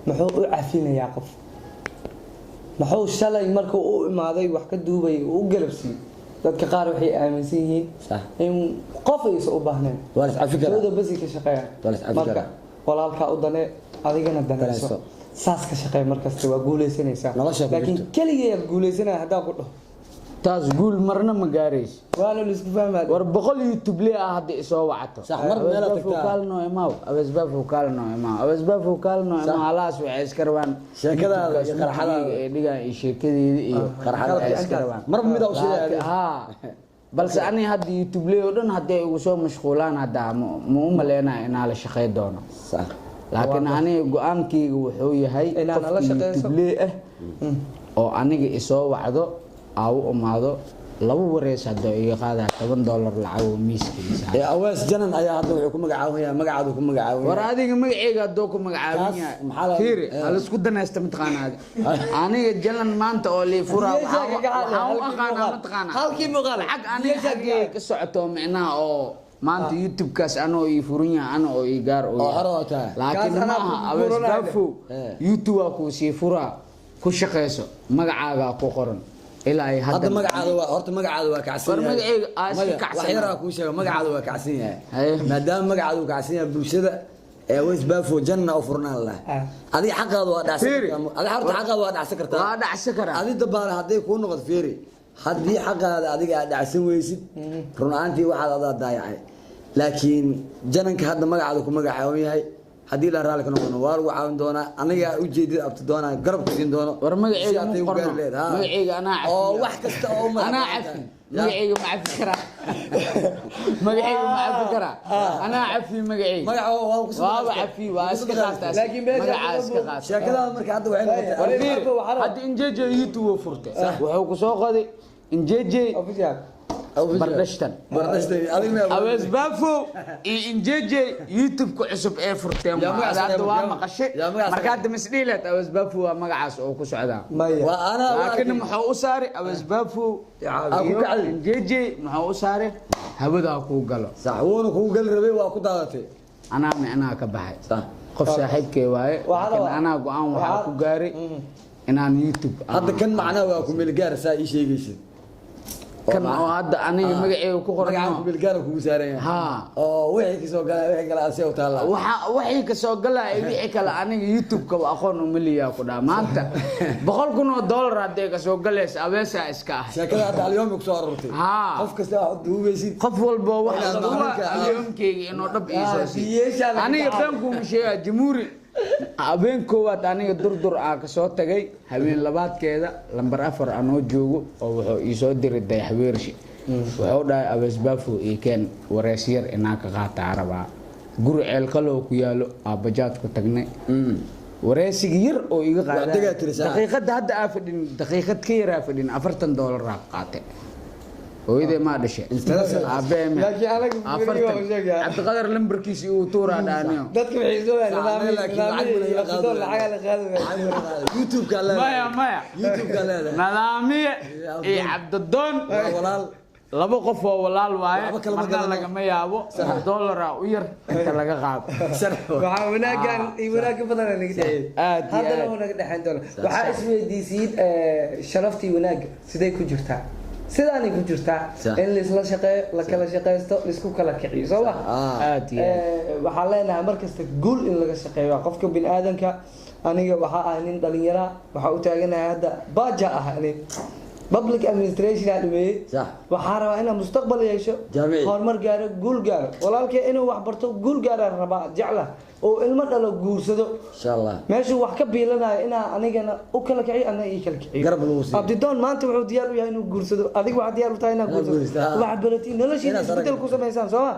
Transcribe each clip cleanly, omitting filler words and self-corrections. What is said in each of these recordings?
Muxuu u cafinayaa qof? Muxuu shalay markuu u imaaday wax ka duubay uu u galabsiiyey? Dadka qaar waxay aaminsan yihiin in qof aysan u baahnayn. Waa la iscafi karaa. Dowladda basi ka shaqeeyaan. Waa la iscafi Marka karaa. walaalkaa u dane, adigana danayso. Danayso. Saas ka shaqeey markasta, waa guuleysanaysaa. Nolosha ku Laakiin jirto. keligeed guuleysanaya haddaan ku dhaho, Taas guul marna ma gaarayso. Waana la isku fahmaa. War 100 YouTube le ah hadda isoo wacato. Sax, mar meelaad tagtaa. Kaalno imaaw, Aweesbaafo kaalno imaaw, Aweesbaafo kaalno imaaw, alaas waxay iska rabaan Sheekadaada iyo YouTube-kaas qarxadaada. mugdiga ee dhigaan iyo sheekadeeda iyo Qarxadaada. waxay iska rabaan. Marba midaa u sheegaya adiga. Haa, balse ani hadda YouTube le oo dhan hadday igu soo mashquulaan, hadda ma u maleynayo inaa la shaqey doono. Laakiin aniga go-aankayga wuxuu yahay Inaad nala qofkii shaqeyso. YouTube le ah oo aniga isoo wacdo aa u imaado, laba wareys hadda iga qaadaa $10 lacag oo miiskiisa. Ee Awees Janan ayaa hadda wuxuu ku magacaaban yahay, magacaadu ku magacaaban War yahay. adiga magaceyga haddoo ku magacaabin Taas yahay. maxaa Fiiri, eh. ha laisku danaysta mataqaanaa adi. Aniga Jalan maanta oo lii furaa, Biyaasha waxaan ka gacan leh, waxaan u halkii aqaanaa muuqaal. mataqaanaa. Halkii muuqaal. Lacag aniga Biyaasha xaggeyga ka socoto micnaha oo maanta YouTube-kaas anoo ii furan yahay, ana oo ii gaar oo Oo yahay. hore oo tahay. Laakiin Kaas anaa maaha ku Awees buranaya. Baafo Eh. YouTube waa kuu sii furaa, ku shaqeyso, magacaagaa ku qoran ilaa ay Hadda hadda. magacaada waa, horta magacaada waa kacsan War yahay. magacayga aa iska Maya, kacsan. wax yaraa kuu sheega, magacaada waa kacsan yahay. Haye. Maadaama magacaada uu kacsan yahay, bulshada ee Awees Baafo janna u furnaan lahaa. Adiga xaqaada waa dhacsan Fiiri. kartaa. Adiga horta xaqaada waa dhacsan kartaa. Waa dhacsan karaa. Adi dabaal hadday kuu noqoto, fiiri, haddii xaqaada adiga aad dhacsan weysid, run ahaantii waxaad adaa daayacay. Laakiin jananka hadda magacaada ku magacaaban yahay, haddii la raalli ka noqono, waa lagu caawin doonaa. Aniga ujeedada abti doonaa garab ku siin doono. War magacayga Si aad ma ugu qorno. gaari lehed, ha. Magacayga anaa cafiya. Oo wax kasta oo madax Anaa bannaan cafi. tahay. Ya. Magacayga ma cafi karaa? Magacayga ma cafi karaa? Anaa cafi magacayga. Magaca waa ku soo Waaba cafi, waa ku iska soo qaataas. Laakiin meesha Magacaa iska qaata. Sheekadaada marka hadda waxay noqotay War Fiiri, Fiiri, waxaa hadda Injeje YouTube uu furtay, wuxuu ku soo qoday Injeje Official. Bardhashtan. Bardhashtan adiga miyaa? Awees Baafo iyo Injeje YouTube-ka cusub ee furteen. Yaa waa magacaas hadda waa maqashay. Yaa magacaas Marka hadda misdhiileed Awees Baafo waa magacaas oo ku socdaa. Maya. Waa anaa waa Laakiin arkay. muxuu u saaray Awees Baafo Aa, ku iyo kacday. Injeje? Muxuu u saaray hawadaa kuu galo. Sax, wuuna kugu gali rabay, waa ku daadatay. Anaa micnaha ka baxay. Qof saaxiibkay waaye, Waxaa laakiin anaa go-aan waxaa ku gaaray inaan YouTube Hadda kan macnaha waa ku meelgaar, saa ii sheegaysid. Kan oo hadda aniga magaceyga ku Magaca qoran ku meelgaar kugu saaran yahay. Haa. Oo wixii kasoo galay, wixii kale asee u taala. Waxa wixii ka soo galaya iyo wixii kale aniga YouTube-ka wa aqoon uma liyaa ku dhaha. Maanta $100,000 hadday ka soo galaysa, Aweesaa iska ah. Sheekada hadda alyoomi kusoo aroortay. Haa. Qof kasta wax duubaysid. Qof walbo wax Inaad duuba maalinka- alyoomkeyga inuu dhab iisoo siiyo. Biyeesha la Aniga gacan. been kuuma sheegaa, Jamhuuri. Habeen koowaad aniga Durdur aa kasoo tagay, habeen labaadkeeda lambar 4 anoo joogo oo wuxuu iisoo diray Dayaxweershe, wuxuu dhahay Awees Baafo ii keen, wareys yar inaa ka qaataa rabaa. Guri Ceelkaloo ku yaalo aa bajaaj ku tagnay, wareysiga yar oo iga Waa degaa tiri saa. Daqiiqada hadda aa fadhin, daqiiqad ka yaraa fadhin, $40 aa qaatay. Hooyaday maa dhashay? Aabbahay maa? Laakiin anaga 40. waa sheegaa. Cabdiqadar lambarkiisa uu tuuraa dhaaniyo. Dadka waxay soo Anaga laakiin lacag bana iga qaado. lacag la qaado. Lacag bana qaado. YouTube-ka leedahay. Maya, maya. YouTube-ka leedahay. Nadaamiye iyo Cabdidoon Waa walaal. laba qof oo walaal waaye. Waxba kalama Marna gadano. lagama yaabo dollaraa u yar inta laga qaado. Sharx waa. Waxaa wanaagan iyo wanaag ka badan naga dhexeeyay. Aad iyo Haddana aad. wuu naga dhexeyn doona. Waxaa isweydiisiid sharaftii wanaagga sidee ku jirtaa? Sidaanay ku jirtaa in laisla shaqeeyo, la kala shaqeysto, laisku kala kiciyo, soo ma? Aad iyo aad. Waxaan leenahay markasta guul in laga shaqeeyo waa qofka biniaadanka. Aniga waxaa ah nin dhalinyara, waxaa u taaganahay hadda baja ah, ani public administration aan dhameeyey. Waxaa rabaa inaan mustaqbal yeesho, Jaamici. horumar gaaro, guul gaaro. Walaalkay inuu wax barto, guul gaaraan rabaa, jecla oo ilmo dhalo, guursado. Insha Allah. Meeshuu wax ka biilanayo inaa anigana u kala kiciyo, ana ii kala kiciyo. Garab lagu siiyo. Abdidoon maanta wuxuu diyaar u yahay inuu guursado, adiga waxaa diyaar u tahay inaad Inaad guursato, guursato, ha. wax baratiin, noloshiina Inaad isbedel arag- ku samaysaan, soo ma?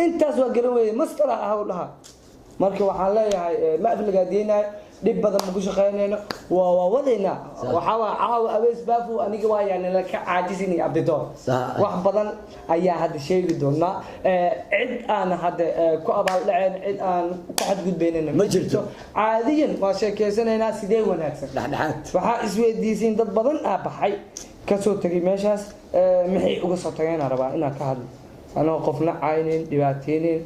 Intaas waa garan weeye, master ah u dhaha. Marka waxaan leeyahay ma aflagaadiyeynayo, dhib badan ma ku shaqaynayno, waa wadaynaa. Waxaa waa caawa Awees Baafo aniga waa yaani la ka caajisinay Abdidoon. Wax badan ayaa hadda sheegi doonaa. Cid aan hadda ku abaal dhaceen, cid aan ku xadgudbaynana Ma jirto. Caadiyan waa sheekeysanaynaa sidee wanaagsan. Dhexdhexaad. Waxaa isweydiisiin dad badan aa baxay, kasoo tegay meeshaas, maxay uga soo tageen? Aan rabaa inaan ka hadlo anoo qofna caynin, dhibaateynin,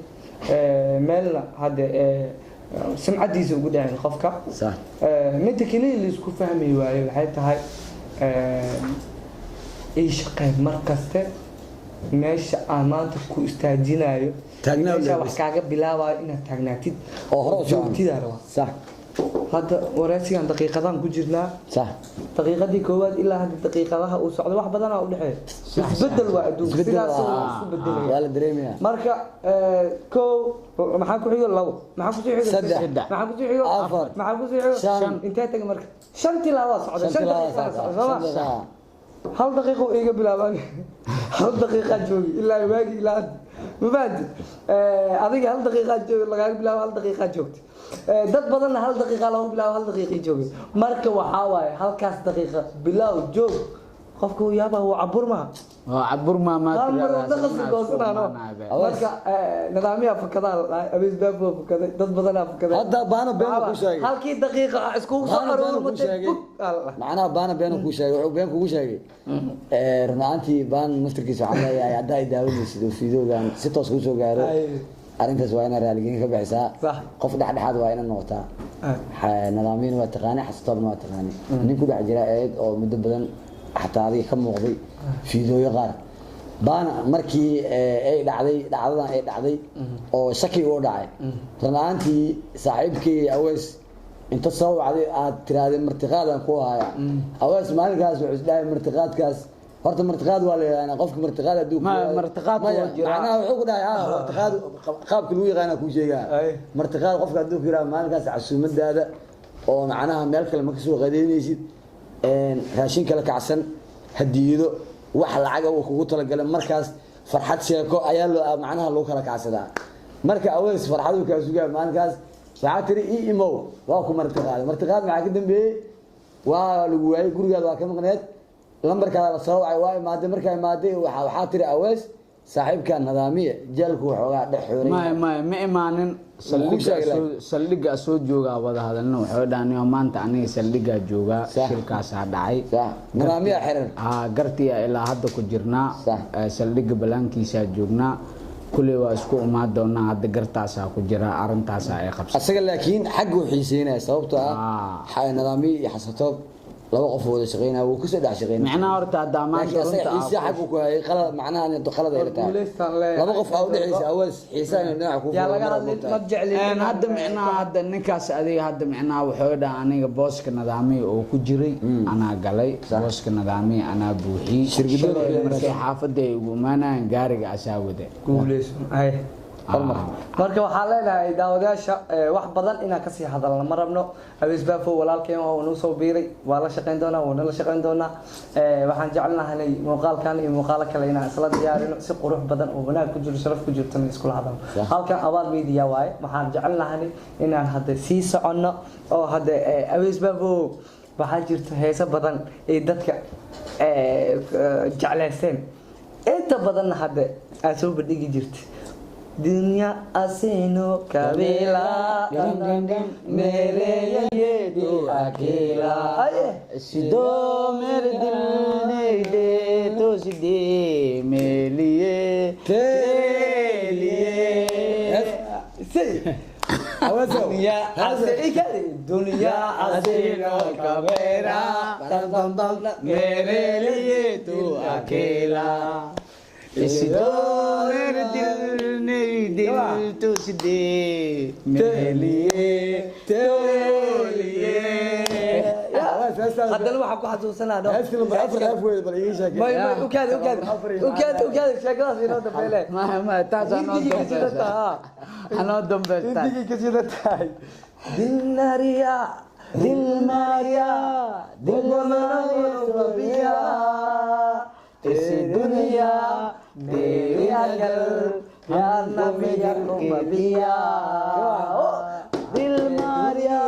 meelna hadda Sumcadiisa ugu dhacin qofka. Sax. Midda keliya la isku fahmi waayo waxay tahay ii shaqee mar kaste meesha aan maanta ku istaajinayo, Taagnaa meesha u wax kaaga bilaabayo inaad taagnaatid oo hore u socon. Joogtidaa rabaa. Sax. Hadda wareysigan daqiiqadaan ku jirnaa. Sax. Daqiiqadii koowaad ilaa hadda daqiiqadaha uu socdo wax badanaa u dhexeeya. Isbedel waa adduunka. Isbedel. Sidaas uu waa isku bedelaya. Waa la dareemayaa. Marka kow maxaa ku xigo? Labo maxaa kusii xigo? Saddex. Maxaa kusii xigo? Afar. Maxaa kusii xigo? Shan. Intee tagay marka? Shan tilaabaa socda. Shan Shan tilaabo daqiiqaa socda. socda, soo ma? Shan daqiiqo. Hal daqiiqo iga bilaabaan, hal daqiiqaa joogi ilaa waagi ilaa hadda, ma fahanti? Adiga hal daqiiqaa joogi lagaaga bilaabo, hal daqiiqaa joogta. Dad badanna hal daqiiqa lagu bilaabo, hal daqiiqii joogay. Marka waxaa waaye halkaas daqiiqa bilaaw joog, qofka uu yaabaa, wuu cabur maha. Waa cabur maamaa. Hal mar oo dhaqasi goosanaano. Marka nidaamyaha fakadaa la dhahay, Abees Baafo fakaday, dad badanaa fakaday. Hadda baana been kuu sheegay. Halkii daqiiqa ah iskugu soo Baana been kuu aruurmatay sheegay. Bug aa la dhahay. Macnaha baana been kuu sheegay, wuxuu been kugu sheegay run ahaantii baan naftirkiisa waxaan leeyahay haddaa ay daawanaysid oo fiidoogan si toos kuu soo gaaro, Ay. arrintaas waa inaad raaligelin ka bixisaa. Sax. Qof dhexdhexaad waa inaad noqotaa. Ah. Nidaamyana waa taqaani, xasatoobna waa taqaani, nin ku dhex jira eed oo muddo badan xataa adiga ka muuqday fiidooyo qaar baana markii ay dhacday dhacdadan ay dhacday oo shaki uu dhacay, run ahaantii saaxiibkii Aweys inta soo wacday aad tiraahday martiqaadan ku haya. Aweys maalinkaas wuxuu isdhahay martiqaadkaas horta martiqaad waa la yidhahdaa qofka martiqaad hadduu ku Ma, yiraahdo- martiqaad Maya, waa jiraa. macnaha wuxuu ku dhahay martiqaad qaabka lagu yaqaana kuu sheegaa. Ay. Martiqaad qofka hadduu ku yiraahdo maalinkaas casuumadaada oo macnaha meel kale ma kasoo qadeynaysid, raashin kala kacsan, hadiyado, wax lacaga uu kugu talagalay, markaas farxad sheeko ayaa loo macnaha lagu kala kacsadaa. Marka Aweys farxaduu kaa sugaa maalinkaas, waxaa tiri ii imow, waa ku martiqaaday. Martiqaad maxaa ka dambeeyey? Waa lagu waayey, gurigaada waa ka maqneed, lambarkaada la soo wacay, waa imaaday. Markaa imaaday waxaa tiri Aweys saaxiibka nidaamiye jeelku waxoogaa dhex xooray. Maya, maya, ma imaanin. Wuu sheegay. Saldhigga soo joogaa wada hadalna, wuxuu dhahay maanta aniga saldhiggaa joogaa. Sax. Shilkaasaa dhacay. Sax, nidaamiyaa xiran. Haa, gartiya ilaa hadda ku jirnaa. Sax. Saldhigga balaankiisaa joognaa, kuley waa isku imaan doonaa, hadda gartaasaa ku jira, arrintaasaa ay qabsatay. Asaga laakiin xagga uu xiiseynaya sababtoo ah nidaamiye iyo xasatoob laba qof wada shaqeynaya, wuu kusoo dhex shaqeynaya. Micnaha horta haddaa maanta laakiin asaga runta xiise xaggu ku hayay qalad, macnaha in qalad ay tahay. Guuleystaan leeyahay. Laba qof aa u dhexaysa Aweys xiisaha inuu dhinaca ku Yaa laga fulo. hadlin, ma jeclin. Hadda micnaha hadda ninkaas adiga hadda micnaha wuxuu dhaha aniga booska nidaamiya oo ku jiray anaa galay, booska nidaamiya anaa buuxiyey. Shirgidada Shalay ku markay xaafadda ay ugu imaanayaan gaariga asaa wada. Guuleyso. Ay. Hormar. Marka waxaan leenahay daawadayaasha wax badan inaan kasii hadalna ma rabno. Abees Baafo walaalkeen waa noo soo biiray, waa la shaqayn doonaa, waa nala shaqayn doonaa. Waxaan jecelnahay muuqaalkan iyo muuqaalo kale inaan isla diyaarino si qurux badan oo wanaag ku jiro, sharaf ku jirtana iskula hadalno. Sax. Halkan Abaal Media waaye. Waxaan jecelnahay inaan hadda sii soconno oo hadda Abees Baafo waxaa jirta heeso badan ay dadka jecleysteen, inta badanna hadda aad soo bandhigi jirta dunya asino kabila mere ye dil akela. Aye. Sido मेरे दिल ने दे तो सिदे मेरे लिए तेरे लिए। Say. Dunya dunya asino kabera मेरे लिए तू अकेला, इस मेरे दिल ने दिल तो सिदे मेरे लिए तेरे लिए। Haddana waxaan ku xasuusanaa dho Heeskii lambar afar af weyd, bal ii sheeg. May, may, ukaadi, ukaadi, ukaadi, ukaadi, sheekadaas inoo dambeyle. ma ma taas anoo Hindigii ka sida dambaysa tahay. Anoo dambaysta. Hindigii ka sida tahay dilnariya dilmariya dilmariya इस दुनिया तेरी अगल या नबिया कुबबिया दिल मारिया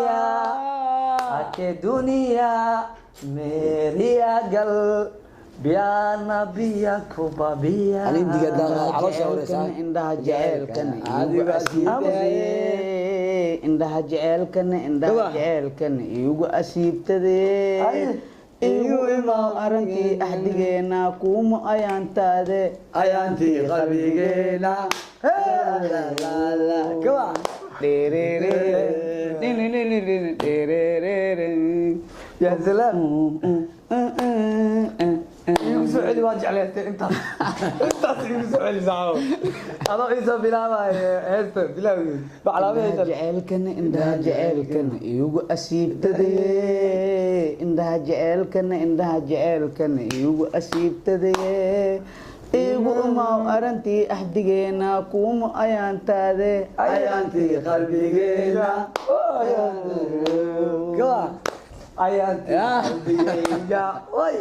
आके दुनिया मेरी अगल बिया नबिया कुबबिया। Ani hindiga haddaan caloosha horeysaa. Indhaha jecelkan Adigu igu asiibtadee, indhaha jecelkan, indhaha Gabax. jecelkan igu asiibtadee. Ay. Igu imaw arrintii axdigeena kuuma ayaantaade Ayaantii qalbigeena. Kawa. Dheereere. Ya salaam. Igu soo celi, waa jecleystay intaas. Intaas igu soo celi saaxiib. Adoo ii soo bilaabaya heesta bilowgeed. Baclaabahaysa. Jecelkana indhaha jecelkana igu asiibtadaye, indhaha jecelkana, indhaha jecelkana igu asiibtadaye, igu umaw arantii axdigeena kuuma ayaantaade. Ayaantii qalbigeena. Gawa. Ayaantii qalbigeyga. Way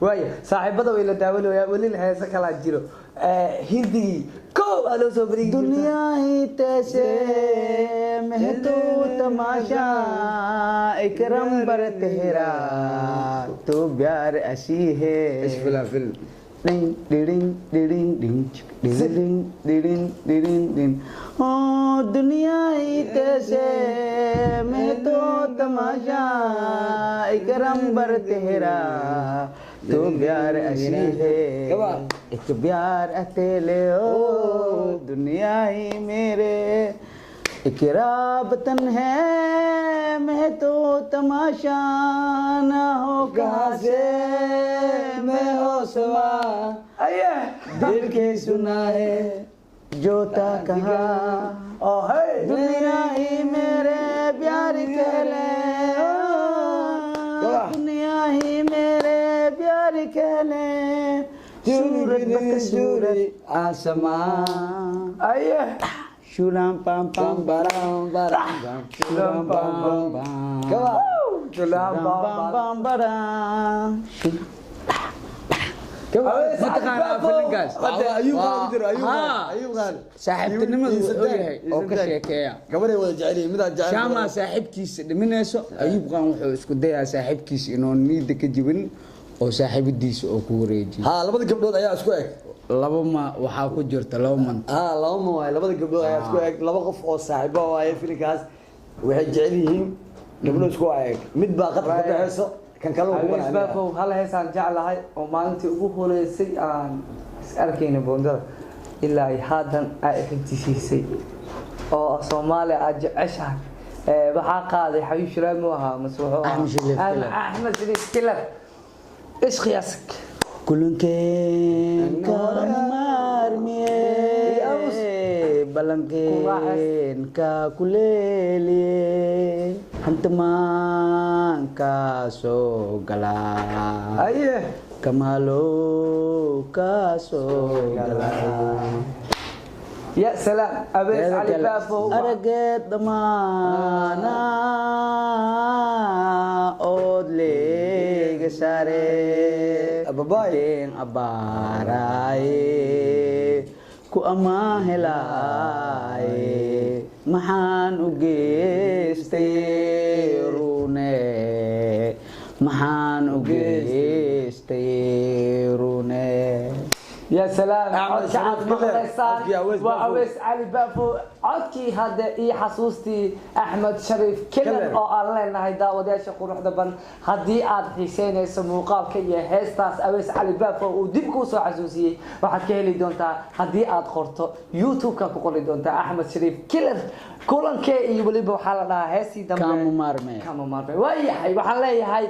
way saaxiibada way la daawanayaan, welina heese kalaa jiro. Hindigii kow aa loo soo bandhigi jirtaa. दुनिया ही तैसे मैं तो तमाशा एक रंबर तेरा तो प्यार ऐसी है. ايش فيلم فيلم؟ डिंग डिडिंग डिडिंग डिंग डिडिंग डिडिंग डिडिंग डिंग. ओ दुनिया ही तैसे मैं तो तमाशा एक रंबर तेरा तो प्यार ऐसी है. एक प्यार अकेले ओ दुनिया ही मेरे एक राबतन है, मैं तो तमाशा ना हो कहाँ से मैं हो सवा. Aye. दिल के सुना है जोता कहाँ. Oo hey. दुनिया ही मेरे प्यार के ले, दुनिया ही मेरे प्यार के ले, सूरत बकसूरत आसमां. Aye. शुराम pam pam. Baram baram bam. शुराम pam pam pam. Gawa. Julaan. pam pam pam baram. Mataqaanaa filinkaas? Ayuu qaali jiro, ayuu Haa. qaali, ayuu qaali. Saaxiibtinimadu wuxuu yahay oo ka sheekeeya. Gabadhay wada jecel yihiin, midaa jecel. Shaamaa saaxiibkiisa dhiminayso, Ayuubqan wuxuu isku dayaa saaxiibkiisa inuu niida ka jibin oo saaxiibadiisa oo ku wareejiyo. Haa, labada gabdhood ayaa isku eg. Laba ma waxaa ku jirta laba man. Haa, laba ma waaye, labada gabdhood ayaa isku eg, laba qof oo saaxiibo waaye filinkaas. Waxay jecel yihiin gabdho isku eg, mid baa qadka ka baxayso, kan kale uu ku Awees qanacaya. Baafow, hal heesaan jeclahay oo maalintii ugu horeysay aan is arkayna boondada ilaa ay haatan aa xigtisiisay oo Soomaaliya aad jeceshahay. Waxaa qaaday Xabiib Shiraab mu ahaa mase wuxuu ahaa? Axmed Shariif Kilar. Axmed Shariif Kilar, ishqiyask. Kulankeen kama maarmiye, balankeen ka kuleeliye, hantamaan ka soo galaa. Aye. Kamaalo ka soo galaa. Ya salaam, Awees Cali Baafow. Arageed dhammaana ood leega saare. Ababaay. Deen abaaraaye ku ammaan helaaye, maxaan u geystay rune, maxaan u geystay rune. Ya salaam. Axmed codka aad Shariif Kilar. maqlaysaan Codkii Awees waa Baafow. Awees Cali Baafow, codkii hadda iyo xasuustii Axmed Shariif Kilar Kilar. oo aan leenahay daawadayaasha quruxda badan, haddii aad xiiseynayso muuqaalka iyo heestaas Awees Cali Baafow uu dib kuu soo xasuusiyey, waxaad ka heli doontaa haddii aad qorto YouTube-ka ku qori doontaa Axmed Shariif Kilar kulankee iyo weliba waxaa la dhahaa heestii dambe Kama maarmee. Kama maarmee. Waayahay, waxaan leeyahay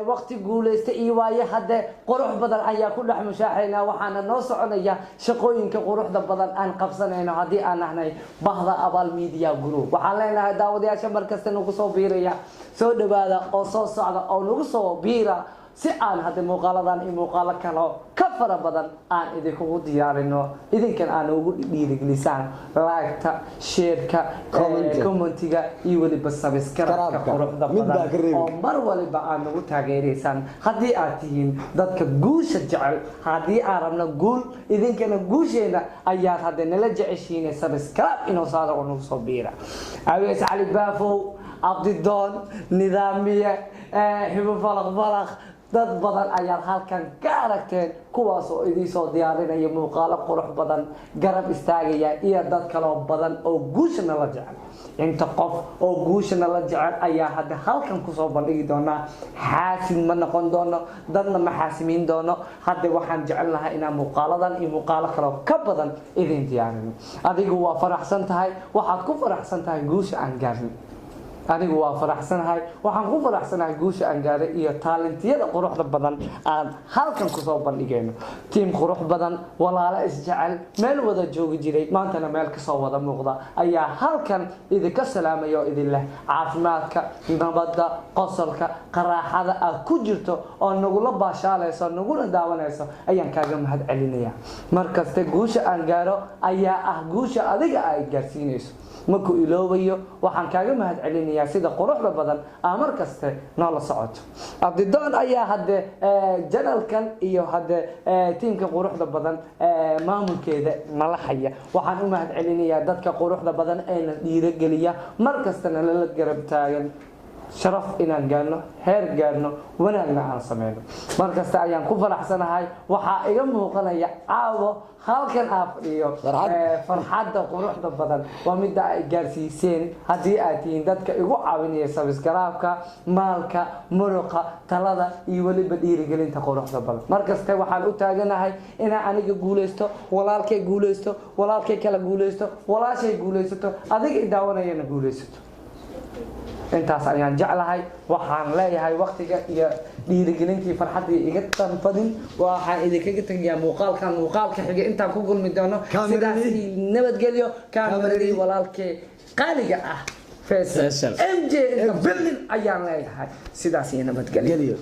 waqti guulaysta iyo waaye hadde qurux badan ayaa ku dhex mushaaxaynaa, waxaana noo soconaya shaqooyinka quruxda badan aan qabsanayno haddii aan nahnay bahda Abaal Media Group. Waxaan leenahay daawadayaasha markasta nagu soo biiraya, soo dhawaada oo soo socda oo nagu soo biira si aan hadda muuqaaladan iyo muuqaalo kale ka fara badan aan idinkugu diyaarino, idinkan aan ugu dhiirigelisaan like-ta, share-ka, Comment-ga. Commentiga iyo weliba subscribe-ka Subscribe-ka. quruxda Mid baa badan ka reebi. oo mar waliba aad nagu taageeraysaan haddii aad tihiin dadka guusha jecel. Haddii aan rabno guul, idinkana guusheena ayaad hadda nala jeceshiin, subscribe inoo saada oo nagu soo biira. Awees Cali Baafow, Abdidoon Nidaamiye, Hibo Falaq Falaq, dad badan ayaad halkan ka aragteen kuwaas oo idiin soo diyaarinaya muuqaalo qurux badan, garab istaagaya, iyo dad kaloo badan oo guushana la jecel. Inta qof oo guushana la jecel ayaa hadda halkan kusoo bandhigi doonaa. Xaasid ma noqon doono, dadna ma xaasimiin doono. Hadda waxaan jecel lahaa inaan muuqaaladan iyo muuqaalo kaloo ka badan idin diyaarino. Adigu waa faraxsan tahay, waxaad ku faraxsan tahay guusha aan gaarnay. Anigu waa faraxsanahay, waxaan ku faraxsanahay guusha aan gaaray iyo taalintiyada quruxda badan aan halkan kusoo bandhigayno. Tiim qurux badan, walaalo isjecel, meel wada joogi jiray, maantana meel kasoo wada muuqda ayaa halkan idinka salaamaya oo idin leh caafimaadka, nabadda, qosolka, qaraaxada aad ku jirto oo nagula baashaalayso, naguna daawanayso ayaan kaaga mahad celinaya. Markaste guusha aan gaaro ayaa ah guusha adiga ay gaarsiinayso, maku iloobayo. Waxaan kaaga mahad celinayaa sida quruxda badan aa mar kaste noola socoto. Abdidoon ayaa hadde janalkan iyo hadde tiimka quruxda badan maamulkeeda nala haya. Waxaan u mahad celinayaa dadka quruxda badan ee na dhiirogeliya, mar kastana lala garab taagan sharaf inaan gaarno, heer gaarno, wanaagna aan sameyno. Mar kasta ayaan ku faraxsanahay. Waxaa iga muuqanaya caawo halkan aan fadhiyo Farxad. Farxadda quruxda badan waa midda ay gaarsiiseen haddii aad tihiin dadka igu caawinaya sabisgaraabka, maalka, muruqa, talada iyo weliba dhiirigelinta quruxda badan. Mar kaste waxaan u taaganahay inaan aniga guuleysto, walaalkay guuleysto, walaalkay kala guuleysto, walaashay guuleysato, adiga i daawanayana guuleysato. Intaas ayaan jeclahay. Waxaan leeyahay waqtiga iyo dhiirigelintii farxaddii iga tanfadin. Waxaan idinkaga tegayaa muuqaalkan, muuqaalka xiga intaan ku gulmi doono. Kaameradii. Sidaas iyo nabadgelyo. Kaameradii walaalkee qaaliga ah Faisal Faisal. MJ in the building ayaan leeyahay. Sidaas iyo nabadgelyo. Geliyo.